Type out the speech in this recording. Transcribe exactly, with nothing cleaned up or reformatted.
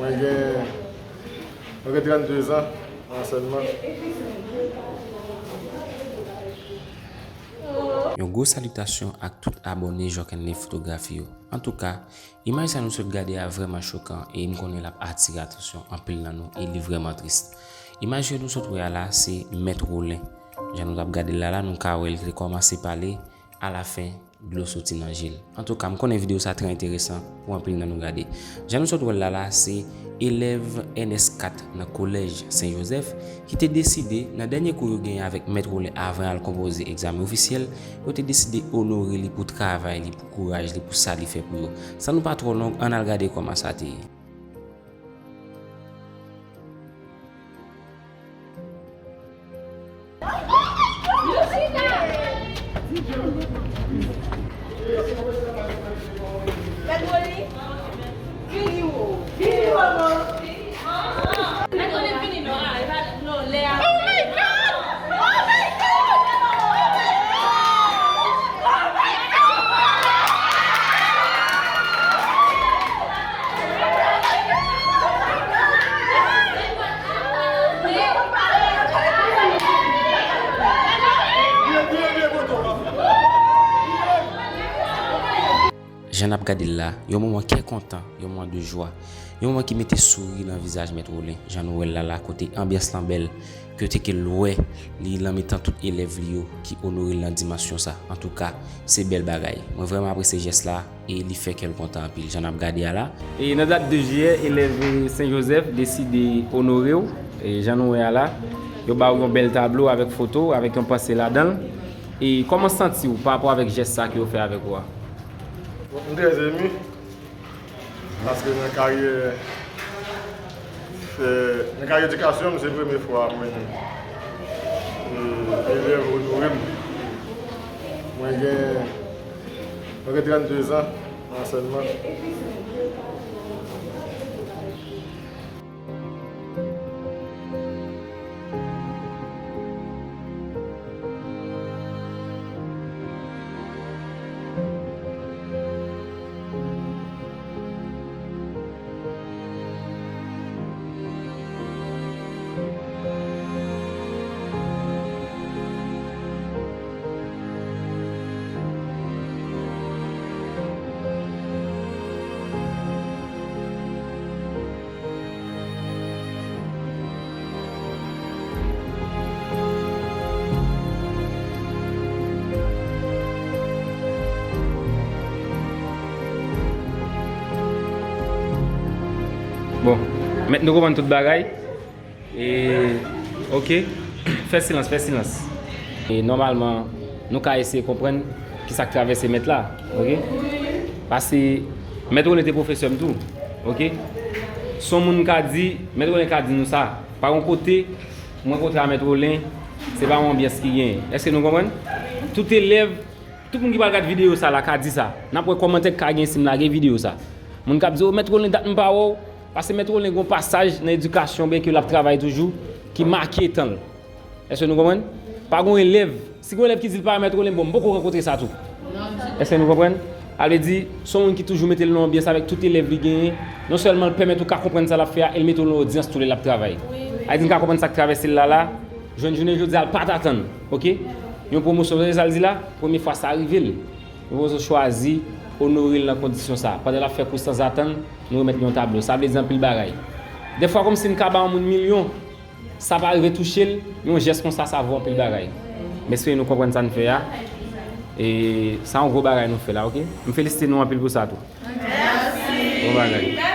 Mwen gen, mwen gen trannde zan an sèlman. Yon gwo salitasyon ak tout abòne Jockenley Fotografi yo. Antouka, imaj sa nou sot gade a vrèman chokan e m konnen l ap atire atansyon anpil nan nou e li vrèman tris. Imaj ke nou sot wè a la se Mèt Rolen. Jan nou t ap gade l la la, nou ka wè l te kòmanse pale, alafen, dlo soti nan je l. Antouka, m konnen videyo sa trè enteresan pou anpil nan nou gade. Jan nou sot wè l la la, se elèv N S kat nan kolèj Sen Jozèf ki te deside, nan dènye kou yo genyen avèk Mèt Rolen avan y al konpoze egzamen ofisyèl, yo te deside onore li pou travay li, pou kouraj li, pou sa li fè pou yo. San nou pa twò long, ann al gade kòman sa te ye. Jan n ap gade l la, yon moman kè kontan, yon moman de jwa, yon moman ki mete souri nan vizaj Mèt Rolen, jan nou wè l la la, kote anbyans lan bèl, ke te ke l wè li nan mitan tout elèv li yo ki onore l nan dimansyon sa. Antouka, se bèl bagay. Mwen vrèman apresye jès la e li fè kè l kontan anpil jan n ap gade a la. E nan dat de jiyè, elèv Sen Jozèf deside onore w, e jan nou wè a la, yo ba w yon bèl tablo avèk foto w, avèk yon panse ladan l. E kòman w santi w pa rapò avèk jès sa ke yo fè avèk ou a? M trè emi. Paske nan karyè, nan karyè edikasyon m, se premye fwa mwen, e, elèv onore m. Mwen gen, mwen gen trannde zan an sèlman. Bon, mèt nou konprann tout bagay. E, oke. Fè silans, fè silans. E nòmalman, nou ka eseye konprann kisa k travèse mèt la, oke? Paske mèt Rolen te pwofesè m tou, oke? Se yon moun ka di, mèt Rolen ka di nou sa. Pa yon kote, mwen kontre a mèt Rolen, se pa yon anbyans ki genyen. Èske nou konprann? Tout elèv, tout moun ki pral gad videyo sa la ka di sa. N ap wè kòmantè k ka gen si m lage videyo sa. Moun k ap di, o, mèt Rolen, dat m pa wè w. Paske mèt Rolen gen yon pasaj nan edikasyon, byen ke l ap travay toujou, ki make tan l. Èske nou konprann? Pa gen yon elèv, si gen yon elèv ki di l pa renmen mèt Rolen, bon, m poko rankontre sa tou. Èske nou konprann? Sa vle di, se yon moun ki toujou mete l nan yon anbyans avèk tout elèv li genyen. Non sèlman l pèmèt ou ka konprann sa l ap fè a, e l mete w nan odyans tou lè l ap travay. Sa vle di n ka konprann sa k travèse l la la. Jwenn jounen jodi a, l pa t atann, oke? Yon pwomosyon, tande sa l di la? Premye fwa sa rive l. Yon pwomosyon chwazi onore l nan kondisyon sa. Pandan l ap fè kou sanzatann, nou remèt li yon tablo. Sa vle di anpil bagay. Dèfwa kòmsi n ka ba yon moun milyon, sa pa rive touche l, men yon jès konsa, sa vo anpil bagay. M espere nou konprann sa n fè a. E sa yon gwo bagay nou fè la, oke? M felisite nou anpil pou sa tou. Bon bagay.